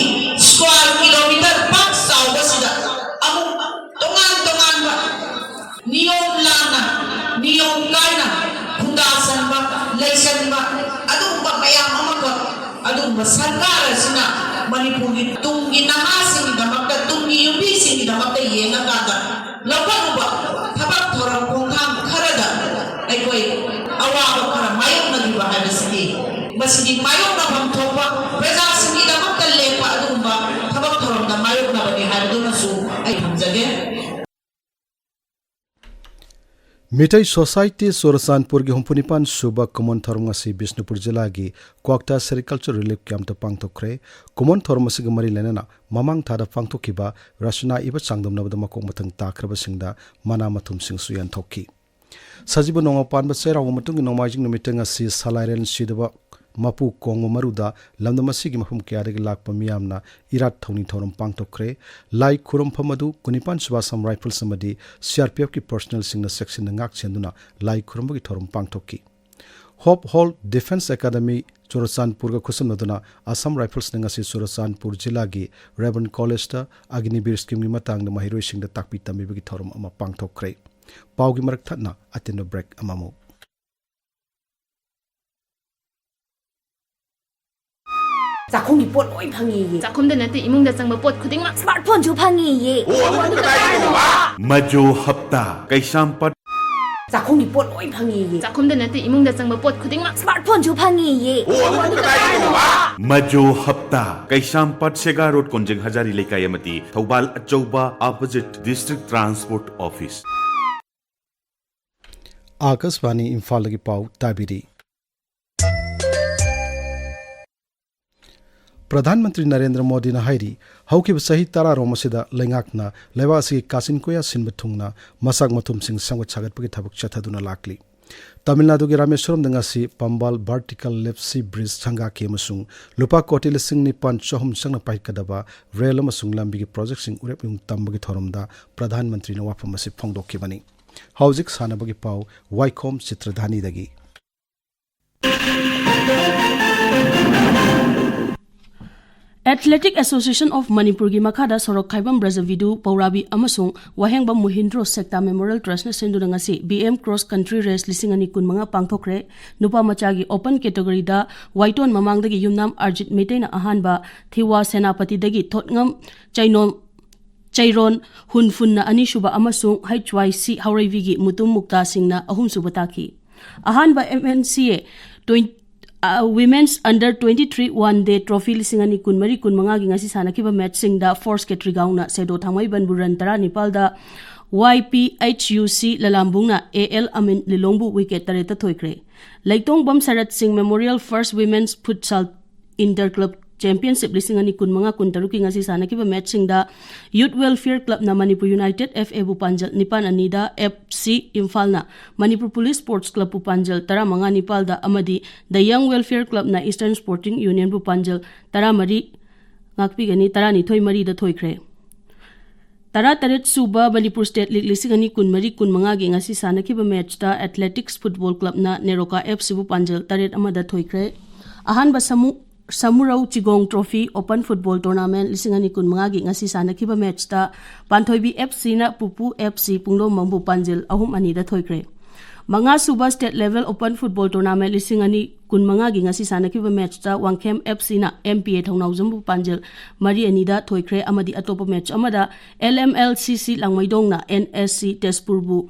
square kilometre ꯄꯥꯛ ꯆꯥꯎꯕꯁꯤꯗ ꯑꯃꯨꯛ ꯇꯣꯉꯥꯟ ꯇꯣꯉꯥꯟꯕ ꯅꯤꯌꯣꯝ ꯂꯥꯟꯅ, ꯅꯤꯌꯣꯝ ꯀꯥꯏꯅ ꯈꯨꯟꯗꯥ ꯆꯟꯕ, ꯂꯩꯁꯟꯕ, ꯑꯗꯨꯒꯨꯝꯕ ꯃꯌꯥꯝ ꯑꯃꯈꯛ, ꯑꯗꯨꯒꯨꯝꯕ ꯁꯔꯀꯥꯔ ꯑꯁꯤꯅ ꯃꯅꯤꯄꯨꯔꯒꯤ ꯇꯨꯡꯒꯤ ꯅꯍꯥꯁꯤꯡꯒꯤꯗꯃꯛꯇ, ꯇꯨꯡꯒꯤ ꯌꯨꯝꯕꯤꯁꯤꯡꯒꯤꯗꯃꯛꯇ ꯌꯦꯡꯉꯀꯥꯟꯗ ꯂꯧꯈꯠꯂꯨꯕ ꯊꯕꯛ ꯊꯧꯔꯝ ꯈꯣꯡꯊꯥꯡ ꯈꯔꯗ ꯑꯩꯈꯣꯏ ꯑꯋꯥꯕ ꯈꯔ ꯃꯥꯌꯣꯛꯅꯈꯤꯕ ꯍꯥꯏꯕꯁꯤꯗꯤ, ꯃꯁꯤꯗꯤ ꯃꯥꯌꯣꯛꯅꯐꯝ ꯊꯣꯛꯄ, ꯄ꯭ꯔꯖꯥꯁꯤꯡꯒꯤꯗꯃꯛꯇ ꯂꯦꯞꯄ ꯑꯗꯨꯒꯨꯝꯕ ꯊꯕꯛ ꯊꯧꯔꯝꯗ ꯃꯥꯌꯣꯛꯅꯕꯅꯤ ꯍꯥꯏꯕꯗꯨꯃꯁꯨ ꯑꯩ ꯊꯝꯖꯒꯦ꯫ ꯃꯤꯇꯩ ꯁꯣꯁꯥꯏꯇꯤ ꯆꯨꯔꯆꯥꯟꯄꯨꯔꯒꯤ ꯍꯨꯝꯐꯨ ꯅꯤꯄꯥꯟ ꯁꯨꯕ ꯀꯨꯃꯣꯟ ꯊꯧꯔꯝ ꯉꯁꯤ ꯕꯤꯁꯅꯨꯄꯨꯔ ꯖꯤꯂꯥꯒꯤ ꯀ꯭ꯋꯥꯛꯇꯥ ꯁꯦꯔꯤꯀꯜꯆꯔ ꯔꯤꯂꯤꯐ ꯀꯦꯝꯞꯇ ꯄꯥꯡꯊꯣꯛꯈ꯭ꯔꯦ꯫ ꯀꯨꯃꯣꯟ ꯊꯧꯔꯝ ꯑꯁꯤꯒ ꯃꯔꯤ ꯂꯩꯅꯅ ꯃꯃꯥꯡ ꯊꯥꯗ ꯄꯥꯡꯊꯣꯛꯈꯤꯕ ꯔꯆꯅꯥ ꯏꯕ ꯆꯥꯡꯗꯝꯅꯕꯗ ꯃꯀꯣꯛ ꯃꯊꯪ ꯇꯥꯈ꯭ꯔꯕꯁꯤꯡꯗ ꯃꯅꯥ ꯃꯊꯨꯝꯁꯤꯡꯁꯨ ꯌꯦꯟꯊꯣꯛꯈꯤ꯫ ꯁꯖꯤꯕꯨ ꯅꯣꯡꯃ ꯄꯥꯟꯕ ꯆꯩꯔꯥꯎꯕ ꯃꯇꯨꯡꯒꯤ ꯅꯣꯡꯃꯥꯏꯖꯤꯡ ꯅꯨꯃꯤꯠꯇ ꯉꯁꯤ ꯁꯂꯥꯏꯔꯦꯜ ꯁꯤꯗꯕ ꯃꯄꯨ ꯀꯣꯡꯕ ꯃꯔꯨꯗ ꯂꯝꯗꯝ ꯑꯁꯤꯒꯤ ꯃꯐꯝ ꯀꯌꯥꯗꯒꯤ ꯂꯥꯛꯄ ꯃꯤꯌꯥꯝꯅ ꯏꯔꯥꯠ ꯊꯧꯅꯤ ꯊꯧꯔꯝ ꯄꯥꯡꯊꯣꯛꯈ꯭ꯔꯦ꯫ ꯂꯥꯏ ꯈꯨꯔꯨꯝꯐꯝ ꯑꯗꯨ ꯀꯨꯟꯅꯤꯄꯥꯟ ꯁꯨꯕ Assam Rifles ꯑꯃꯗꯤ C R P F ꯀꯤ personnel ꯁꯤꯡꯅ ꯆꯦꯛꯁꯤꯟꯅ ꯉꯥꯛ ꯁꯦꯟꯗꯨꯅ ꯂꯥꯏ ꯈꯨꯔꯨꯝꯕꯒꯤ ꯊꯧꯔꯝ ꯄꯥꯡꯊꯣꯛꯈꯤ꯫ Hope Hall Defence Academy ꯆꯨꯔꯆꯥꯟꯄꯨꯔꯒ ꯈꯨꯠꯁꯝꯅꯗꯨꯅ Assam Riflesꯅ ꯉꯁꯤ ꯆꯨꯔꯆꯥꯟꯄꯨꯔ ꯖꯤꯂꯥꯒꯤ Raven Collegeꯇ ꯑꯒꯅꯤꯕꯤꯔ schemeꯒꯤ ꯃꯇꯥꯡꯗ ꯃꯍꯩꯔꯣꯏꯁꯤꯡꯗ ꯇꯥꯛꯄꯤ ꯇꯝꯕꯤꯕꯒꯤ ꯊꯧꯔꯝ ꯑꯃ ꯄꯥꯡꯊꯣꯛꯈ꯭ꯔꯦ꯫ ꯄꯥꯎꯒꯤ ꯃꯔꯛ ꯊꯠꯅ ꯑꯇꯦꯟꯕ break ꯑꯃꯃꯨꯛ꯫ ꯆꯥꯛꯈꯨꯝꯒꯤ ꯄꯣꯠ ꯂꯣꯏ ꯐꯪꯉꯦꯌꯦ꯫ ꯆꯥꯛꯈꯨꯝꯗ ꯅꯠꯇꯦ, ꯏꯃꯨꯡꯗ ꯆꯪꯕ ꯄꯣꯠ ꯈꯨꯗꯤꯡꯃꯛ꯫ Smartphoneꯁꯨ ꯐꯪꯉꯦꯌꯦ꯫ ꯑꯣ, ꯑꯗꯨ ꯀꯗꯥꯏꯗꯅꯣꯕ? ꯃꯖꯣ ꯍꯞꯇꯥ, ꯀꯩꯁꯥꯝꯄꯥꯠ꯫ ꯆꯥꯛꯈꯨꯝꯒꯤ ꯄꯣꯠ ꯂꯣꯏ ꯐꯪꯉꯦꯌꯦ꯫ ꯆꯥꯛꯈꯨꯝꯗ ꯅꯠꯇꯦ, ꯏꯃꯨꯡꯗ ꯆꯪꯕ ꯄꯣꯠ ꯈꯨꯗꯤꯡꯃꯛ꯫ Smartphoneꯁꯨ ꯐꯪꯉꯦꯌꯦ꯫ ꯑꯣ, ꯑꯗꯨ ꯀꯗꯥꯏꯗꯅꯣꯕ? ꯃꯖꯣ ꯍꯞꯇꯥ, ꯀꯩꯁꯥꯝꯄꯥꯠ ꯁꯦꯒꯥ ꯔꯣꯗ, ꯀꯣꯟꯖꯦꯡ ꯍꯖꯥꯔꯤ ꯂꯩꯀꯥꯏ ꯑꯃꯗꯤ ꯊꯧꯕꯥꯜ ꯑꯆꯧꯕ, opposite District Transport Office꯫ ꯑꯥꯀꯥꯁꯕꯥꯅꯤ ꯏꯝꯐꯥꯜꯗꯒꯤ ꯄꯥꯎ ꯇꯥꯕꯤꯔꯤ꯫ ꯄ꯭ꯔꯙꯥꯟ ꯃꯟꯇ꯭ꯔꯤ ꯅꯔꯦꯟꯗ꯭ꯔ ꯃꯣꯗꯤꯅ ꯍꯥꯏꯔꯤ, ꯍꯧꯈꯤꯕ ꯆꯍꯤ ꯇꯔꯥꯔꯣꯝ ꯑꯁꯤꯗ ꯂꯩꯉꯥꯛꯅ ꯂꯩꯕꯥꯛ ꯑꯁꯤꯒꯤ ꯀꯥꯆꯤꯟ ꯀꯣꯌꯥ ꯁꯤꯟꯕ ꯊꯨꯡꯅ ꯃꯁꯥꯛ ꯃꯊꯨꯝꯁꯤꯡ ꯁꯦꯝꯒꯠ ꯁꯥꯒꯠꯄꯒꯤ ꯊꯕꯛ ꯆꯠꯊꯗꯨꯅ ꯂꯥꯛꯂꯤ꯫ ꯇꯥꯃꯤꯜ ꯅꯥꯗꯨꯒꯤ ꯔꯥꯃꯦꯁ꯭ꯋꯔꯝꯗ ꯉꯁꯤ ꯄꯝꯕꯥꯜ ꯚꯔꯇꯤꯀꯦꯜ ꯂꯤꯐ ꯁꯤ ꯕ꯭ꯔꯤꯖ ꯁꯪꯒꯥꯈꯤ ꯑꯃꯁꯨꯡ ꯂꯨꯄꯥ ꯀꯣꯇꯤ ꯂꯤꯁꯤꯡ ꯅꯤꯄꯥꯟ ꯆꯍꯨꯝ ꯆꯪꯅ ꯄꯥꯏꯈꯠꯀꯗꯕ ꯔꯦꯜ ꯑꯃꯁꯨꯡ ꯂꯝꯕꯤꯒꯤ ꯄ꯭ꯔꯣꯖꯦꯛꯁꯤꯡ ꯎꯔꯦꯞ ꯌꯨꯡ ꯇꯝꯕꯒꯤ ꯊꯧꯔꯝꯗ ꯄ꯭ꯔꯙꯥꯟ ꯃꯟꯇ꯭ꯔꯤꯅ ꯋꯥꯐꯝ ꯑꯁꯤ ꯐꯣꯡꯗꯣꯛꯈꯤꯕꯅꯤ꯫ ꯍꯧꯖꯤꯛ ꯁꯥꯟꯅꯕꯒꯤ ꯄꯥꯎ, ꯋꯥꯏꯈꯣꯝ ꯆꯤꯇ꯭ꯔꯙꯥꯅꯤꯗꯒꯤ꯫ ꯑꯦꯊꯂꯦꯇꯤꯛ ꯑꯦꯁꯣꯁꯤꯌꯦꯁꯟ ꯑꯣꯐ ꯃꯅꯤꯄꯨꯔꯒꯤ ꯃꯈꯥꯗ ꯁꯣꯔꯣꯛ ꯈꯥꯏꯕꯝ ꯕ꯭ꯔꯖꯕꯤꯗꯨ ꯄꯧꯔꯥꯕꯤ ꯑꯃꯁꯨꯡ ꯋꯥꯍꯦꯡꯕꯝ ꯃꯣꯍꯤꯟꯗ꯭ꯔꯣ ꯁꯦꯛꯇꯥ ꯃꯦꯃꯣꯔꯤꯌꯦꯜ ꯇ꯭ꯔꯁꯅ ꯁꯤꯟꯗꯨꯅ ꯉꯁꯤ B M cross country race ꯂꯤꯁꯤꯡ ꯑꯅꯤ ꯀꯨꯟꯃꯉꯥ ꯄꯥꯡꯊꯣꯛꯈ꯭ꯔꯦ꯫ ꯅꯨꯄꯥ ꯃꯆꯥꯒꯤ ꯑꯣꯄꯟ ꯀꯦꯇꯒꯣꯔꯤꯗ ꯋꯥꯏꯇꯣꯟ ꯃꯃꯥꯡꯗꯒꯤ ꯌꯨꯝꯅꯥꯝ ꯑꯔꯖꯤꯠ ꯃꯩꯇꯩꯅ ꯑꯍꯥꯟꯕ, ꯊꯤꯋꯥ ꯁꯦꯅꯥꯄꯇꯤꯗꯒꯤ ꯊꯣꯠꯉꯝ ꯆꯩꯅꯣꯝ ꯆꯩꯔꯣꯟ ꯍꯨꯟꯐꯨꯟꯅ ꯑꯅꯤꯁꯨꯕ ꯑꯃꯁꯨꯡ ꯍꯩꯆ ꯋꯥꯏ ꯁꯤ ꯍꯧꯔꯩꯕꯤꯒꯤ ꯃꯨꯇꯨꯝ ꯃꯨꯛꯇꯥ ꯁꯤꯡꯅ ꯑꯍꯨꯝꯁꯨꯕ ꯇꯥꯈꯤ꯫ ꯑꯍꯥꯟꯕ ꯑꯦꯝ ꯑꯦꯟ ꯁꯤ ꯑꯦ ꯇ꯭ꯋꯦꯟ-, ꯑ, Women's Under twenty three One Day Trophy ꯂꯤꯁꯤꯡ ꯑꯅꯤ ꯀꯨꯟꯃꯔꯤ ꯀꯨꯟꯃꯉꯥꯒꯤ ꯉꯁꯤ ꯁꯥꯟꯅꯈꯤꯕ ꯃꯦꯠꯆꯁꯤꯡꯗ ꯐꯣꯔꯁ ꯀꯦꯇ꯭ꯔꯤꯒꯥꯎꯅ ꯁꯦꯗꯣ ꯊꯥꯡꯃꯩꯕꯟꯕꯨ ꯔꯟ ꯇꯔꯥꯅꯤꯄꯥꯜꯗ, ꯋꯥꯏ ꯄꯤ ꯑꯩꯆ ꯌꯨ ꯁꯤ ꯂꯂꯥꯝꯕꯨꯡꯅ ꯑꯦ ꯑꯦꯜ ꯑꯃꯤꯟ ꯂꯤꯂꯣꯡꯕꯨ ꯋꯤꯀꯦꯠ ꯇꯔꯦꯠꯇ ꯊꯣꯏꯈ꯭ꯔꯦ꯫ Leitongbam Sarat Singh memorial first women's futsal inter club championship ꯂꯤꯁꯤꯡ ꯑꯅꯤ ꯀꯨꯟꯃꯉꯥ ꯀꯨꯟꯇꯔꯨꯛꯀꯤ ꯉꯁꯤ ꯁꯥꯟꯅꯈꯤꯕ ꯃꯦꯠꯆꯁꯤꯡꯗ ꯌꯨꯠ ꯋꯦꯜꯐꯤꯌꯔ ꯀ꯭ꯂꯕꯅ ꯃꯅꯤꯄꯨꯔ ꯌꯨꯅꯥꯏꯇꯦꯗ ꯑꯦꯐ ꯑꯦꯕꯨ ꯄꯥꯟꯖꯜ ꯅꯤꯄꯥꯟ ꯑꯅꯤꯗ, ꯑꯦꯐ ꯁꯤ ꯏꯝꯐꯥꯜꯅ ꯃꯅꯤꯄꯨꯔ ꯄꯨꯂꯤꯁ ꯁ꯭ꯄꯣꯔꯠꯁ ꯀ꯭ꯂꯕꯄꯨ ꯄꯥꯟꯖꯜ ꯇꯔꯥꯃꯉꯥ ꯅꯤꯄꯥꯜꯗ ꯑꯃꯗꯤ ꯗ ꯌꯪ ꯋꯦꯜꯐꯤꯌꯔ ꯀ꯭ꯂꯕꯅ ꯏꯁꯇꯔꯟ ꯁ꯭ꯄꯣꯔꯇꯤꯡ ꯌꯨꯅꯤꯌꯟꯕꯨ ꯄꯥꯟꯖꯜ ꯇꯔꯥꯃꯔꯤ ꯉꯥꯛꯄꯤꯒꯅꯤ, ꯇꯔꯥꯅꯤꯊꯣꯏ ꯃꯔꯤꯗ ꯊꯣꯏꯈ꯭ꯔꯦ꯫ ꯇꯔꯥꯇꯔꯦꯠ ꯁꯨꯕ ꯃꯅꯤꯄꯨꯔ ꯁ꯭ꯇꯦꯠ ꯂꯤꯒ ꯂꯤꯁꯤꯡ ꯑꯅꯤ ꯀꯨꯟꯃꯔꯤ ꯀꯨꯟꯃꯉꯥꯒꯤ ꯉꯁꯤ ꯁꯥꯟꯅꯈꯤꯕ ꯃꯦꯠꯆꯇ ꯑꯦꯊꯂꯦꯇꯤꯛꯁ ꯐꯨꯠꯕꯣꯜ ꯀ꯭ꯂꯕꯅ ꯅꯦꯔꯣꯀꯥ ꯑꯦꯐ ꯁꯤꯕꯨ ꯄꯥꯟꯖꯜ ꯇꯔꯦꯠ ꯑꯃꯗ ꯊꯣꯏꯈ꯭ꯔꯦ꯫ ꯑꯍꯥꯟꯕ ꯁꯃꯨ-, Samurou ꯆꯤꯒꯣꯡ trophy open football tournament ꯂꯤꯁꯤꯡ ꯑꯅꯤ ꯀꯨꯟꯃꯉꯥꯒꯤ ꯉꯁꯤ ꯁꯥꯟꯅꯈꯤꯕ ꯃꯦꯠꯆꯇ ꯄꯥꯟꯊꯣꯏꯕꯤ ꯑꯦꯐ ꯁꯤꯅ ꯄꯨꯄꯨ ꯑꯦꯐ ꯁꯤ ꯄꯨꯡꯗꯣꯡꯕꯝꯕꯨ ꯄꯥꯟꯖꯤꯜ ꯑꯍꯨꯝ ꯑꯅꯤꯗ ꯊꯣꯏꯈ꯭ꯔꯦ꯫ ꯃꯉꯥ ꯁꯨꯕ state level open football tournament ꯂꯤꯁꯤꯡ ꯑꯅꯤ ꯀꯨꯟꯃꯉꯥꯒꯤ ꯉꯁꯤ ꯁꯥꯟꯅꯈꯤꯕ ꯃꯦꯠꯆꯇ ꯋꯥꯡꯈꯦꯝ ꯑꯦꯐ ꯁꯤꯅ ꯑꯦꯝ ꯄꯤ ꯑꯦ ꯊꯧꯅꯥꯎꯖꯝꯕꯨ ꯄꯥꯟꯖꯤꯜ ꯃꯔꯤ ꯑꯅꯤꯗ ꯊꯣꯏꯈ꯭ꯔꯦ ꯑꯃꯗꯤ ꯑꯇꯣꯞꯄ ꯃꯦꯠꯆ ꯑꯃꯗ ꯑꯦꯜ ꯑꯦꯝ ꯑꯦꯜ ꯁꯤ ꯁꯤ ꯂꯥꯡꯃꯩꯗꯣꯡꯅ ꯑꯦꯟ ꯑꯦꯁ ꯁꯤ ꯇꯦꯖꯄꯨꯔꯕꯨ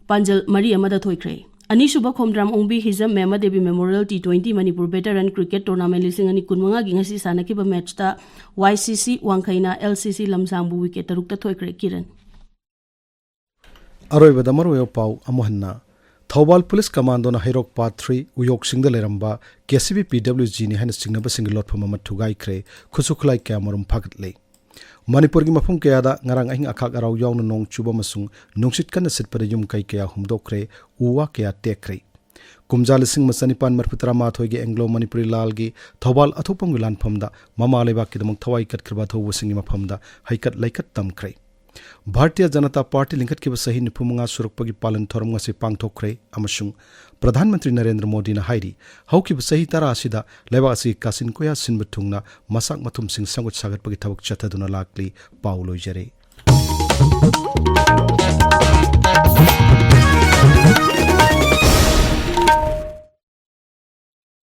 ꯄꯥꯟꯖꯜ ꯃꯔꯤ ꯑꯃꯗ ꯊꯣꯏꯈ꯭ꯔꯦ꯫ ꯑꯅꯤꯁꯨꯕ Khomdram Ongbi Hijam Mema Devi memorial T twenty Manipur veteran cricket tournament ꯂꯤꯁꯤꯡ ꯑꯅꯤ ꯀꯨꯟꯃꯉꯥꯒꯤ ꯉꯁꯤ ꯁꯥꯟꯅꯈꯤꯕ ꯃꯦꯠꯆꯇ ꯋꯥꯏ ꯁꯤ ꯁꯤ ꯋꯥꯡꯈꯩꯅ ꯑꯦꯜ ꯁꯤ ꯁꯤ ꯂꯝꯁꯥꯡꯕꯨ ꯋꯤꯀꯦꯠ ꯇꯔꯨꯛꯇ ꯊꯣꯏꯈ꯭ꯔꯦ꯫ ꯀꯤꯔꯟ꯫ ꯑꯔꯣꯏꯕꯗ ꯃꯔꯨꯑꯣꯏꯕ ꯄꯥꯎ ꯑꯃꯨꯛ ꯍꯟꯅ꯫ ꯊꯧꯕꯥꯜ ꯄꯨꯂꯤꯁ ꯀꯃꯥꯟꯗꯣꯅ ꯍꯩꯔꯣꯛ ꯄꯥꯠ ꯊ꯭ꯔꯤ ꯎꯌꯣꯛꯁꯤꯡꯗ ꯂꯩꯔꯝꯕ K C B P W ꯖꯤꯅꯤ ꯍꯥꯏꯅ ꯆꯤꯡꯅꯕꯁꯤꯡꯒꯤ ꯂꯣꯠꯐꯝ ꯑꯃ ꯊꯨꯒꯥꯏꯈ꯭ꯔꯦ꯫ ꯈꯨꯠꯁꯨ ꯈꯨꯠꯂꯥꯏ ꯀꯌꯥꯃꯔꯨꯝ ꯐꯥꯒꯠꯂꯦ꯫ ꯃꯅꯤꯄꯨꯔꯒꯤ ꯃꯐꯝ ꯀꯌꯥꯗ ꯉꯔꯥꯡ ꯑꯍꯤꯡ ꯑꯈꯥꯛ ꯑꯔꯥꯎ ꯌꯥꯎꯅ ꯅꯣꯡ ꯆꯨꯕ ꯑꯃꯁꯨꯡ ꯅꯨꯡꯁꯤꯠ ꯀꯟꯅ ꯁꯤꯠꯄꯗ ꯌꯨꯝ ꯀꯩ ꯀꯌꯥ ꯍꯨꯝꯗꯣꯛꯈ꯭ꯔꯦ, ꯎ ꯋꯥ ꯀꯌꯥ ꯇꯦꯛꯈ꯭ꯔꯦ꯫ ꯀꯨꯝꯖꯥ ꯂꯤꯁꯤꯡ ꯑꯃ ꯆꯅꯤꯄꯥꯟ ꯃꯔꯤꯐꯨ ꯇꯔꯥꯃꯥꯊꯣꯏꯒꯤ ꯑꯦꯡꯒ꯭ꯂꯣ ꯃꯅꯤꯄꯨꯔꯤ ꯂꯥꯜꯒꯤ ꯊꯧꯕꯥꯜ ꯑꯊꯣꯛꯄꯝꯒꯤ ꯂꯥꯟꯐꯝꯗ ꯃꯃꯥ ꯂꯩꯕꯥꯛꯀꯤꯗꯃꯛ ꯊꯋꯥꯏ ꯀꯠꯈ꯭ꯔꯕ ꯑꯊꯧꯕꯁꯤꯡꯒꯤ ꯃꯐꯝꯗ ꯍꯩꯀꯠ ꯂꯩꯀꯠ ꯇꯝꯈ꯭ꯔꯦ꯫ ꯚꯥꯔꯇꯤꯌ ꯖꯅꯇꯥ ꯄꯥꯔꯇꯤ ꯂꯤꯡꯈꯠꯈꯤꯕ ꯆꯍꯤ ꯅꯤꯐꯨ ꯃꯉꯥ ꯁꯨꯔꯛꯄꯒꯤ ꯄꯥꯂꯟ ꯊꯧꯔꯝ ꯉꯁꯤ ꯄꯥꯡꯊꯣꯛꯈ꯭ꯔꯦ ꯑꯃꯁꯨꯡ ꯄ꯭ꯔꯙꯥꯟ ꯃꯟꯇ꯭ꯔꯤ ꯅꯔꯦꯟꯗ꯭ꯔ ꯃꯣꯗꯤꯅ ꯍꯥꯏꯔꯤ, ꯍꯧꯈꯤꯕ ꯆꯍꯤ ꯇꯔꯥ ꯑꯁꯤꯗ ꯂꯩꯕꯥꯛ ꯑꯁꯤꯒꯤ ꯀꯥꯆꯤꯟ ꯀꯣꯌꯥ ꯁꯤꯟꯕ ꯊꯨꯡꯅ ꯃꯁꯥꯛ ꯃꯊꯨꯝꯁꯤꯡ ꯁꯦꯝꯒꯠ ꯁꯥꯒꯠꯄꯒꯤ ꯊꯕꯛ ꯆꯠꯊꯗꯨꯅ ꯂꯥꯛꯂꯤ꯫ ꯄꯥꯎ ꯂꯣꯏꯖꯔꯦ꯫